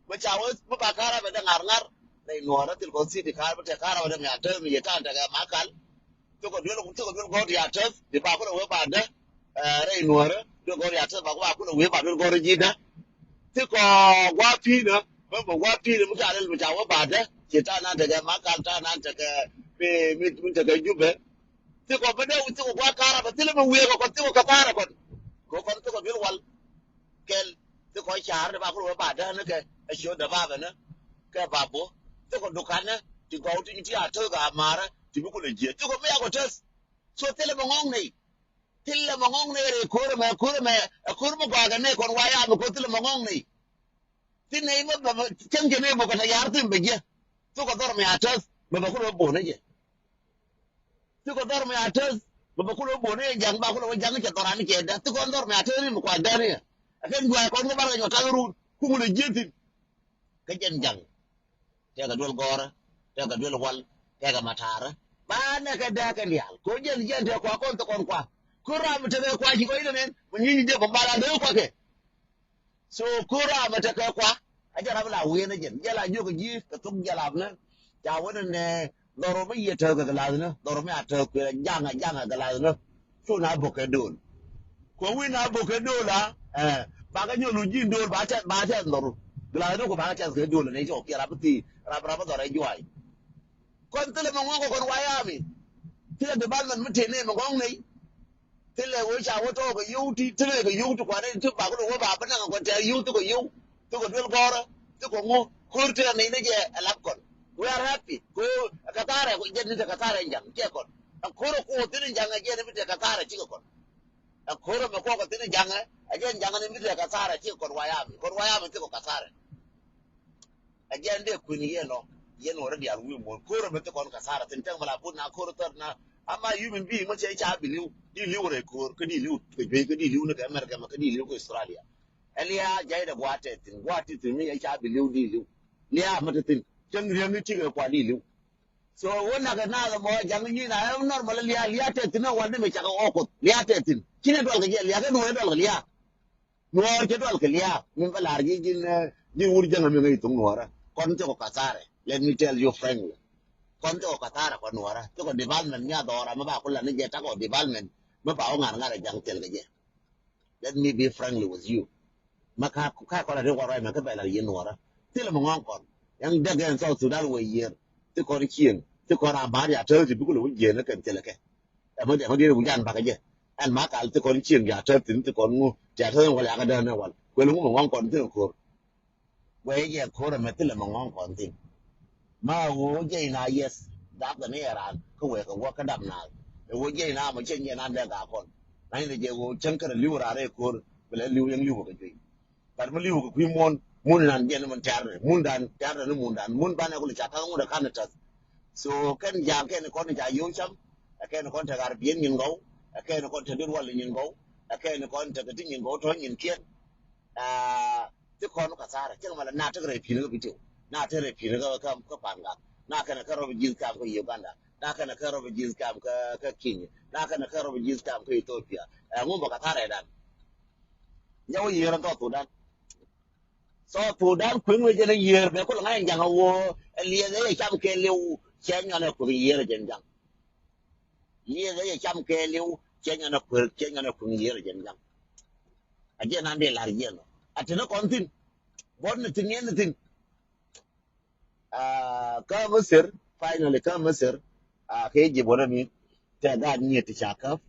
Mi ca wä mi ba ka̱r a bɛ dee ŋa̱r ŋa̱r. Rɛy nuɔɔrä thil kɔn city ka̱r bä tɛ ka̱r a bɛ dee mi a tääth mi yɛ ta̱a̱n tekɛ ma kal. Thikɔ duel, thikɔ duel gɔ̱r ti a tääth, ti ba kulɛ wee ba dee. Ɛ, rɛy nuɔɔrä duel gɔ̱r ti a tääth ba kulɛ wee ba duel gɔ̱r ji̱ dee. Thikɔ gua̱a̱ pi̱i̱nä, mɛ mɛ gua̱a̱ pi̱i̱nä mi ca lɛl mi ca wee ba dee. Ci ta̱a̱ nan tekɛ ma kal ta̱a̱ nan tekɛ mi, mi, mi tekɛ Jubɛ. Thikɔ bä dee, thikɔ gua̱a̱ ka̱r a bä thilɛ mi wiee kɛ kɔn thikɔ kɛ ka̱r a kɔn. Kɛ kɔn thikɔ duel wal. Kɛl, thikɔ ca̱r ti ba kulɛ wee ba dee ni kɛ, ɛ ciö dee ba bɛ ni. Kɛ ba bo, thikɔ dukanä, ti gɔw ti ti a tääth a ma̱rä, ti bi kulɛ jiɛ. Thikɔ mi a kɔ tääth. So thilɛ mɛ ŋɔ̱ŋ nɛy. Thilɛ mɛ ŋɔ̱ŋ nɛy rɛy ko̱r ɛmɛ, ko̱r ɛmɛ, ɛ ko̱r mi gɔaa kɛ nɛy kɔn wa ya mi ko̱r thilɛ mɛ ŋɔ̱ŋ nɛy. Thin nɛy mɛ bɛ, bɛ, cäŋ cɛ nɛy bä kɛ tɛ yar thin bɛ jiɛ. Thikɔ dhɔr mi a tääth, bɛ bɛ kulɛ wee bon ni jɛ. Thikɔ dhɔr mi a tääth, bɛ bɛ kulɛ wee bon ni jɛ ja̱ŋ ba kulɛ wee ja̱ŋ cɛ dhɔr an cɛ dee. Thikɔ dhɔr mi a tääth ni mi kuath dee ni. Ɛ kɛn juac kɔn kä bar kɛ nyɔ ta̱th run, ku ŋulɛ jiɛ thin. Kä jɛn ja̱ŋ. Tɛkɛ duel gɔ̱rä, tɛkɛ duel wal, tɛkɛ matarä. Ba nɛ kɛ dee kɛ diaal. Ko jɛn jɛn tɛ kua kɔn thikɔn kua. Ko ram tekɛ kua ci kɔ inɛ nɛn. Mi nyi nyi dee bä bala dee kua kɛ. So ko̱r ram mi tekɛ kua. A jɛ rap la wi̱i̱n a jɛn jɛ la jiök ji̱ kɛ thok jɛ lap ni. Ca wä ni nɛ dhɔr mi yiëë tääth kɛ glath ni dhɔr mi a tääth kuɛ jaŋ a jaŋ a glath ni. Cu na bok kɛ do̱l. Kuɛ wi̱i̱ na bok kɛ do̱l a. Ɛ, bakɛ nyɔl wi̱i̱ ji̱ do̱l ba tɛth ba tɛth dhɔr. Glath ni ku bakɛ tɛth kɛ do̱l ni cɔ kiɛ rap thi̱i̱ rap rap dhɔr ɛ juay. Kɔn thilɛ mi ŋɔ̱ŋ kɛ kɔn wayami. Thilɛ department mi tëë nɛy mi ŋɔ̱ŋ nɛy. Thilɛ wee ca wä tɔɔk kɛ yio̱w ti thilɛ kɛ yio̱w ti kuanɛ ti ba kulɛ wä ba bi naŋ kɔn tɛɛr yio̱w thikɔ yio̱w thikɔ duel gɔ̱rä thikɔ ŋu ko̱r tëë nɛy ni jɛ ɛ lap kɔn. We are happy. Ko ɛ kathara jɛn ni te kathara jaŋ cɛ kɔn. Ɛ ko̱r ɛ kuɔth thin jaŋ ɛ jɛn ni bi te kathara cikɛ kɔn. Ɛ ko̱r ɛ mɛ kuɔk ɛ thin jaŋ ɛ jɛn jaŋ ni bi te kathara cikɛ kɔn wayami kɔn wayami thikɔ kathara. Ɛ jɛn dee kui̱n yɛn ɔ yɛn wä rɔ diaal wi̱i̱ muɔ̱ɔ̱n ko̱r ɛmɛ thikɔn kathara thin tɛŋ mɛ la put na ko̱r thär na. Ama human being mɛ cɛ ca bi li̱w di li̱w rɛy ko̱r kä di li̱w kɛ juey kä di li̱w ni kɛ America mɛ kä di li̱w kɛ Australia. Ɛ liaa jay dɛ gua̱a̱ tɛ thin gua̱a̱ ti thin mi yɛ ca bi li̱w di li̱w. Liaa mɛ ti thin cäŋ riäŋ ni tikɛ kua di li̱w. So wä nak ɛ naath ɛmɔ jaŋ nyin a ɛm normal liaa liaa tɛ thin ɛ wal ni mɛ cakɛ ɣɔɔ kuoth liaa tɛ thin. Cinɛ dual kɛ jɛ liaa kɛ nuɔ̱ɔ̱r ɛ dual kɛ liaa. Nuɔɔr cɛ dual kɛ liaak min bä la̱r ji̱ ji̱n, eh, ji̱n wur jäŋä mi ŋäc thok nuɔɔrä. Kɔn thikɔ kathara. Let me tell you frankly. Kɔn thikɔ kathara kɔn nuɔɔrä. Thikɔ development mi a dhɔra mi ba ku lat ni jɛ takɔ development mi ba wä ŋa̱r ŋa̱r a ja̱ŋ thil kɛ jɛ. Let me be frankly with you. Ma ka, ka kɔn a ri kɔn ruac mɛ kä bɛ lat yɛn nuɔɔrä. Thilɛ mi ŋɔ̱ŋ kɔn. Yɛn däk ɛn South Sudan wä yiër. Thikɔn cieŋ. Thikɔn a ba̱a̱r ya tääth ti bikɛ lo̱k jiɛn ni kɛn thilɛ kɛ. Ɛmɛ, ɛmɛ diɛn wi̱c an bakä jɛ. Ɛn ma kal thikɔn cieŋ ca tɛth thi̱n thikɔn ŋu ca tɛth in wal yakä dään in wal kuël ŋu mɛ ŋuan kɔn thi̱n ko̱r. Guɛy jɛ ko̱r ɛmɛ thilɛ mɛ ŋuan kɔn thi̱n. Ma ɣöö jɛ ina yɛth dap kɛ ni ɛran kä wek kɛ guɔ kä dap naath. Ɛ ɣöö jɛ ina mɛ cieŋ jɛ nan dee gak kɔn. Na in jɛ ɣöö cäŋ kärɛ li̱w ran rɛy ko̱r bi lɛ li̱w yɛn li̱w kɛ juey. Gat mi li̱w kɛ kui̱ muɔ̱n mun inan jɛn min tɛ̈rnɛ mundan tɛ̈rnɛ ni mundan mun banɛ kul ca tath ŋut ɛ kan itäth. So kɛn ja̱a̱ŋ kɛn kɔn ca yio̱w cam. Ɛ kɛn kɔn te ɣar biɛn nyin gɔw. Ɛ kɛn kɔn te duet wal nyin gɔw. Ɛ kɛn kɔn te kɛ ti nyin gɔw tɔ̱ nyin kiɛn. Aa, ti kɔn kathara cäŋ malɛ na tekɛ rɛy pi̱n kä bi tiw na tekɛ rɛy pi̱n kä kä kä Pangak na kɛn kä rɔb ji̱th kam kä Uganda na kɛn kä rɔb ji̱th kam kä kä Kenya na kɛn kä rɔb ji̱th kam kä Ethiopia. Ɛ ŋu bɛ kathara ɛ dan. Nyɛ wä yiëër ɛn South Sudan. South Sudan kueŋ wec jɛn a yiëër bɛ kul ŋa̱c ɛn ja̱ŋ a ɣöö ɛ liɛth ɛ yɛ cam kɛɛliw. Cɛ nyɔn ɛ kueŋ yiëër ɛ jɛn ja̱ŋ. Liɛth ɛ yɛ cam kɛɛliw cɛ nyɔn ɛ kueŋ cɛ nyɔn ɛ kueŋ yiëër ɛ jɛn ja̱ŋ. A jɛn an dee la̱r jiɛn ɔ a teni kɔn thi̱n. Buɔt ni thi̱n yɛn ni thi̱n. Aa, kä Misir, finally kä Misir, aa, kä Egypt wänä mi tɛ gaat nyiet ti ca käp.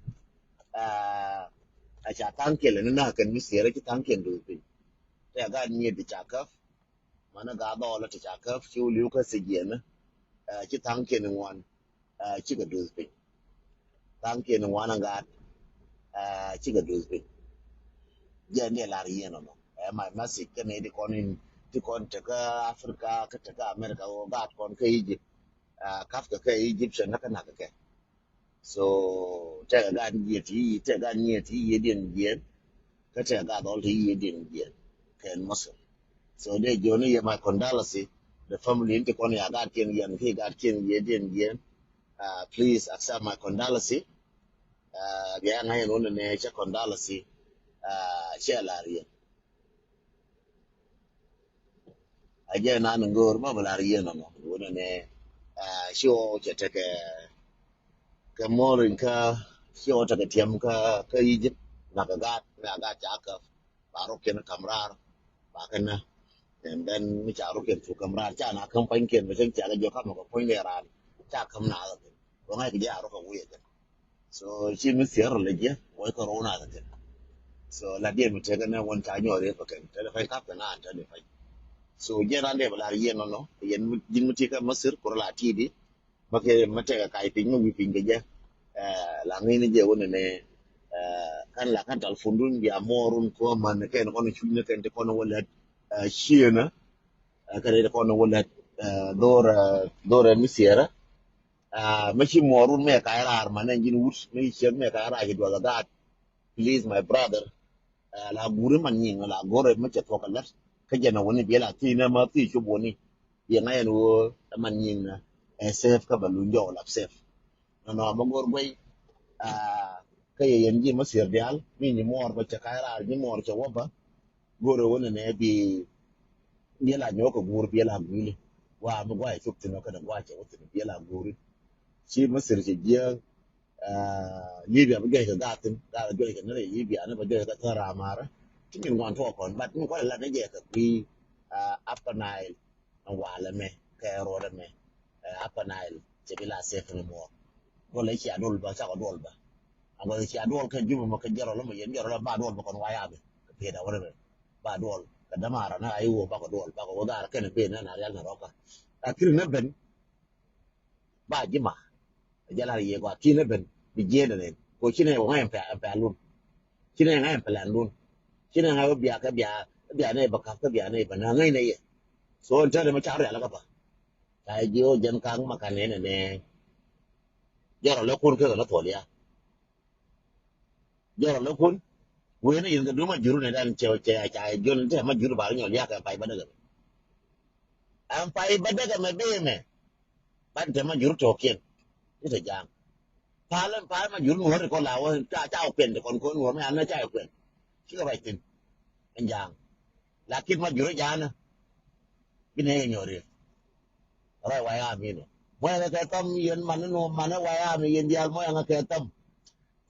Aa, a ca tha̱a̱ŋ kiɛn lɛ ni na̱a̱k kɛn mi thiɛɛrä ci tha̱a̱ŋ kiɛn duth piny. Tɛ gaat nyiet ti ca käp. Mänä gaat dhɔɔlä ti ca käp ci wä li̱w kä thijiɛn. Aa, ci tha̱a̱ŋ kiɛn ŋuan. Aa, cikɛ duth piny. Tha̱a̱ŋ kiɛn ŋuan a gaat. Aa, cikɛ duth piny. Jɛ ni lar yɛn ɔnɔ. Ɛ my message kä ni ti kɔn in ti kɔn tekä Africa kä tekä America ɣöö gaat kɔn kä Egypt. Aa, kap kɛ kɛ Egyptian ni kä nak kɛ kɛ. So tɛkɛ gaat nyiet ti yi tɛkɛ gaat nyiet ti yi diɛn jiɛn. Kä tɛ gat dhɔl ti yiëë diɛn jiɛn kɛn Masir. So dee jiɔni yɛ my condolence the family in ti kɔn ya gat kiɛn yɛn ki gat kiɛn yiëë diɛn jiɛn. Please accept my condolence. Bia ŋa̱c ɛn wun ɛnɛ cɛ condolence. Cɛ lar yɛn. A jɛ nan in go̱o̱r ma bɛ lar yɛn ɛnɔ wun ɛnɛ. Ci ɣɔw cɛ tekɛ kɛ mɔr in kä ci ɣɔw tekɛ tiɛm kä Egypt. Nak ɛ gat mi a gat ca käp. Ba rok kɛn kam raar ba kɛn nä. And then mi ca rok kɛn cu kam raar ca na käm puɔ̱nykiɛn bɛ cäŋ ca kɛ jɔk kamɛ kɛ puɔ̱ny lɛ raar ca käm na kɛ kɛn. Bä ŋa̱c kɛ jɛ a rok kɛ wuyɛ kɛn. So ci mi thier rɔ lɛ jiɛ wä kɛ rɔ wun a kɛ kɛn. So la diɛ mi tekɛ nɛ wun ca nyɔr yɛ kɛ kɛn tɛlɛ pay kap kɛ na an tɛlɛ pay. So jɛ ran dee bɛ lar yɛn nɔnɔ yɛn ji̱n mi ti kɛ Masir kurɛ la ti di. Ma kɛ ma tɛkɛ kac piny ma wi̱i̱ piny kɛ jɛ. La ŋi̱n jɛ wä nɛnɛ. Kan la kan tal fundun bia mɔɔrun kɔ man kɛn kɔn cuc ni kɛn ti kɔn wä lɛt. Cienä kɛn ti kɔn wä lɛt. Dhor dhor mi siɛrä. Ma ci mɔɔrun mɛ kac raar man ɛn ji̱n wut mi ci ciek mɛ kac raar ci duɔth a gaat. Please my brother. La guri man nyin la guri mi cɛ thuɔk a lat. Kä jɛ na wuni biɛ la thi na ma thi cup wuni. Yɛ ŋa̱c ɛn ɣöö ɛ man nyin ɛ safe kä bɛ luny jɔw lap safe. Nɔnɔ ma gor guey. Kä yɛ yɛn ji̱ ma siɛr diaal mi nyi muɔɔr bä cɛ ka̱ raar nyi muɔɔr cɛ wä bä. Gor ɛ wuni nɛ bi biɛ la nyɔk kɛ gur biɛ la guili. Wa mi guay cop thin ɔ kɛnɛ guay cɛ wä thin biɛ la guri. Ci ma siɛr cɛ jiɛ Libya bä juɔc kɛ gathin gathin juɔc kɛ nɛrɛ Libya ni bä juɔc kɛ thära mara. Ti min ŋuan tuɔ kɔn but min kualɛ lat ni jɛ kɛ kui̱ Upper Nile. Ni walɛ mɛ kɛ ruɔdɛ mɛ Upper Nile cɛ bi la safe ni muɔr. Duɔl cia duɔl bä cakɔ duɔl bä. Aŋɔ cia duɔl kɛ Juba mɔ kɛ jɛrɔ lɔ mɔ yɛn jɛrɔ lɔ ba duɔl bä kɔn waya bɛ kɛ piet a wɛrɛ bɛ ba duɔl kɛ damara na ayi wä bakɔ duɔl bakɔ wä gar kɛn ben na na rial na rɔka. Akiri na ben ba ji̱ ma. Jɛ lar yɛ gɔaa ki̱n ɛ ben bi jiɛn ɛ nɛn ko ci nɛ wä ŋa̱c ɛn pɛ ɛn pɛ lun. Ci nɛ ŋa̱c ɛn pɛ lɛn lun. Ci nɛ ŋa̱c wä bia kɛ bia bia nɛ bä kap kɛ bia nɛ bä nä ŋa̱c nɛ yɛ. So ɛn tɛn ɛmɛ ca rial kä ba ca jiɛ wä jɛn ka̱ŋ ma kan nɛn ɛ nɛ. Jɔrɔ lɛ kun kɛ kɛ lä thuɔl ya. Jɔrɔ lɛ kun. Wen yin kɛ du ma juru ne dan cɛ cɛ ca jɔn te ma juru bar nyɔl ya kɛ pay ba dagɛ. An pay ba dagɛ mɛ be mɛ. Ban te ma juru to kien. Ni te jang. Pal pal ma juru nuɔr ko la wo ca ca kuen de kon kon nuɔr mɛ an ca kuen. Ci ka bai tin. An jang. Lakin ma juru jana. Bi ne nyori. Rai wa ya mi no. Mo ya kɛ tam yen man no man wa ya mi yen dial mo ya kɛ tam.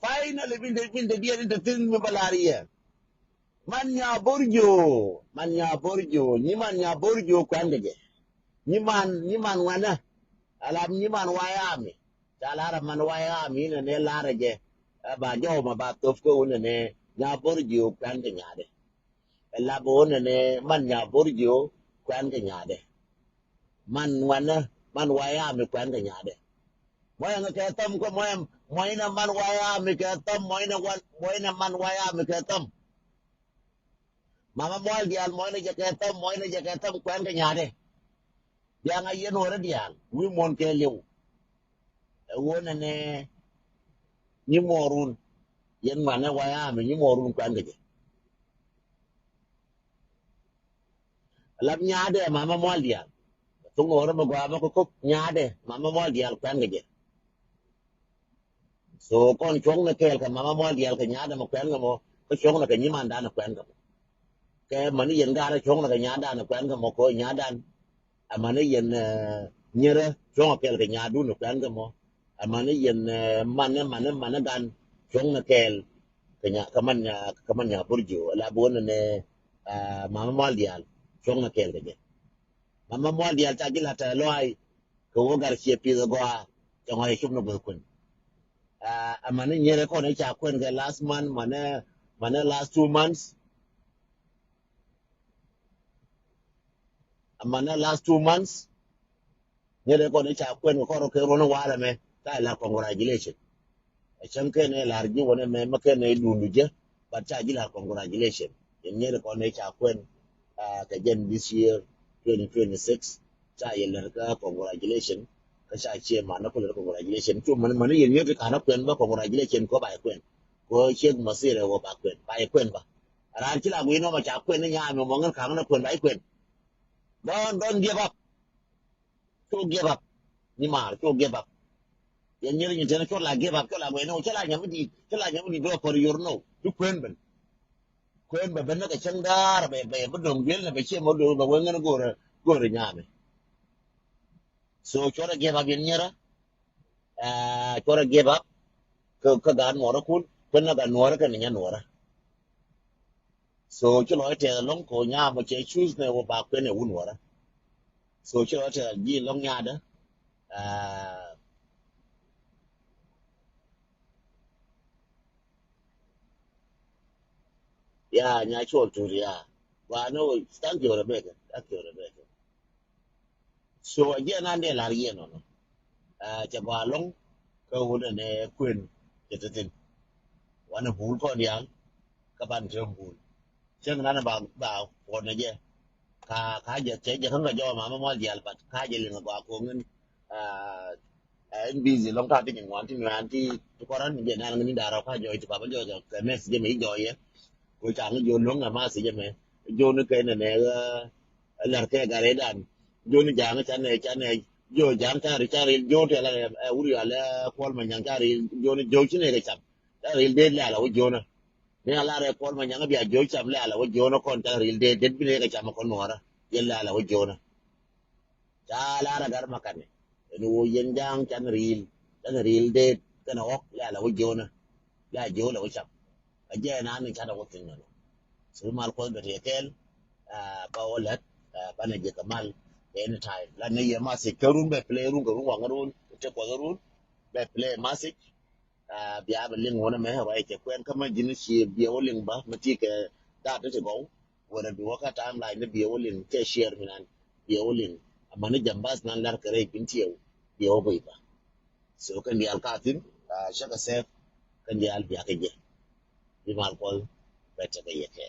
Finally, min te min te diɛn in te thin mi bä la̱r yɛ. Man nya bor jo, man nya bor jo, nyi man nya bor jo kuɛn kɛ jɛ. Nyi man nyi man wanɛ. Alap nyi man wayami. Ca la̱r a man wayami inɛ nɛ la̱r a jɛ. Ɛ ba jɔw ma ba thop kä wunɛ nɛ nya bor jo kuɛn kɛ nyadɛ. Ɛ lap wunɛ nɛ man nya bor jo kuɛn kɛ nyadɛ. Man wanɛ man wayami kuɛn kɛ nyadɛ. Mɔyɛ ŋa kɛ thɔm kɛ mɔyɛ mɔyɛ na man waya mi kɛ thɔm mɔyɛ na wan mɔyɛ na man waya mi kɛ thɔm. Mama mɔl dial mɔyɛ na jɛ kɛ thɔm mɔyɛ na jɛ kɛ thɔm kuɛn kɛ nyadɛ. Diaŋ a yɛn wä rɛ diaŋ wi̱i̱ muɔ̱n kɛ liw. Ɛ wä nɛnɛ nyi muɔrun yɛn ŋuanɛ waya mi nyi muɔrun kuɛn kɛ jɛ. Lap nyaadɛ mama mual dial. Thuk ni wä rɛ mi gɔaa mɔ kɛ kok nyaadɛ mama mual dial kuɛn kɛ jɛ. So kɔn cuɔ̱ŋ ni kɛɛl kɛ mama mual dial kɛ nyaadɛ mɔ kuɛn kɛ mɔ kä cuɔ̱ŋ ni kɛ nyimandan kuɛn kɛ mɔ. Kɛ mani yɛn gaarɛ cuɔ̱ŋ ni kɛ nyaandan kuɛn kɛ mɔ kɛ nyaandan. Amani yɛn nyerɛ cuɔ̱ŋ kɛɛl kɛ nyaadun kuɛn kɛ mɔ. Amani yɛn manɛ manɛ manɛ gan cuɔ̱ŋ ni kɛɛl. Kɛ nya kɛ man nya kɛ man nya burjo la bi wä nɛ nɛ mama mual dial cuɔ̱ŋ ni kɛɛl kɛ jɛ. Mama mual dial ca ji̱ la tɛ lɔay kɛ wä gar ciɛ pith gɔaa cɛ ŋɔc cop ni gueth kuɛn. Amani nyerɛ kɔn i̱ ca kuɛn kɛ last month manɛ manɛ last two months. Amani last two months. Nyɛ dee kɔn i̱ ca kuɛn kɛ kɔn rɔ kɛ ruɔ̱n i̱ walɛ mɛ ca i̱ la congratulation. Ɛ cäŋ kɛn ɛ lar ji̱ wänɛ mɛ mä kɛn ɛ dundu jɛ. But ca ji̱ lar congratulation. Yɛn nyɛ dee kɔn i̱ ca kuɛn kɛ jɛn this year twenty twenty six. Ca yɛ lɛr kä congratulation. Kä ca ciɛ man nä kulɛ congratulation cu män män yɛn nyɛ ti ka̱n ɛ kuɛn bä congratulation kɔ ba yɛ kuɛn. Kɔ ciek masir ɛ wä ba kuɛn ba yɛ kuɛn ba. Raan ci la guic nɔmɔ ca kuɛn ni nyaami mɔ ŋän ka̱ŋ ni kuɛn ba i̱ kuɛn. Don't, don't give up. Cu give up. Ni maar, cu give up. Yɛn nyɛrɛ nyin tɛn cu la give up, cu la guic nɔ, cu la nyam mi di̱i̱t, cu la nyam mi di̱i̱t bɛ pɔr yor nɔ. Cu kuɛn ben. Kuɛn bɛ ben ni kɛ cäŋ daar bɛ, bɛ, bɛ dɔ̱ŋ duel ni bɛ ciɛ mɔ do̱ bɛ wee ŋän go̱rɛ, go̱rɛ nyaami. So cuɔrɛ give up yɛn nyɛrɛ. Aa, cuɔrɛ give up kä, kä gaat nuɔrä kun, kuɛn na gaat nuɔrä kɛ ni nya nuɔrä. So ci lɔc tɛth ɛlɔ̱ŋ kɛ wä nyaam wä cɛ choose nɛ wä ba kuɛn ɛ wun wärä. So ci lɔc tɛth ji̱ ɛlɔ̱ŋ nyaadä. Aa, ya, nya cuɔl tut ya. Gua̱a̱n ni wä, thank you Rebecca, thank you Rebecca. So a jiɛn an dee lar yɛn nɔnɔ. Aa, cɛ gɔaa lɔŋ kä wun ɛn ɛ kuën cɛ te thin. Wanɛ bul kɔn diaal kä ban te bul. Cäŋ nan ba, ba kuɔn ɛ jɛ. Ka, ka jɛ cɛ jɛ kä ŋa jɔw mama mual diaal, but ka jɛ liŋ a gɔaa koŋin. Aa, ɛn busy lɔŋ ta̱a̱ ti nyin ŋuan ti ŋuan ti, ti kɔrɔn ni jɛ nan ŋini darɔ ka jɔy ti baba jɔy kɛ mess jɛ mi jɔy yɛ. Ko ca ŋi jɔ loŋ a message mɛ. Joni kɛ nɛ nɛ, ɛ, lɛr kɛ gare dan. Joni jaŋ ca nɛ, ca nɛ. Jo jaŋ ca ri, ca ri, jo tɛ la, ɛ, wuri ala Kuɔl Manyaŋ ca ri, joni jo ci nɛ kɛ cam. Ca ri dee lɛ ala wä jona. Ni ala rɛ Kuɔl Manyaŋ bia jo cam lɛ ala wä jona kɔn ca ri dee, dee bi nɛ kɛ cam kɔn nuɔra. Yɛ lɛ ala wä jona. Ca lar a gar makanɛ. Ɛn ɣöö yɛn ja̱a̱ŋ can ri̱i̱l, can ri̱i̱l deet kɛnɛ ɣɔ̱k lɛ ala wä jiöönä. Lɛ a jiöö lɛ wä cam. Kä jɛ ɛn an ni canɛ wä thi̱n nɔnɔ. So mal Kuɔth bɛ tëë kɛɛl, aa, ba wä lät, aa, banɛ jɛ kɛ mal kɛ any time. La ni yɛ message kä run bɛ play run kɛ run waŋ run, tëë Kuɔth run bɛ play message. Aa, bia bɛ liŋ wä nɛ mɛ ruac cɛ kuɛn kä ma ji̱n ci bia wä liŋ ba ma ti kɛ dat ti gɔw. Wala bi wä kä timeline ni bia wä liŋ cɛ share mi nan bia wä liŋ. Ama ni jam bas nan lar kɛ rɛy pin tiɛw bia wä bä iba. So kɛn diaal ka thin, aa, cɛ kɛ sɛp kɛn diaal bia kɛ jɛ. Bi mal Kuɔth bɛ tekɛ yɛ kɛ.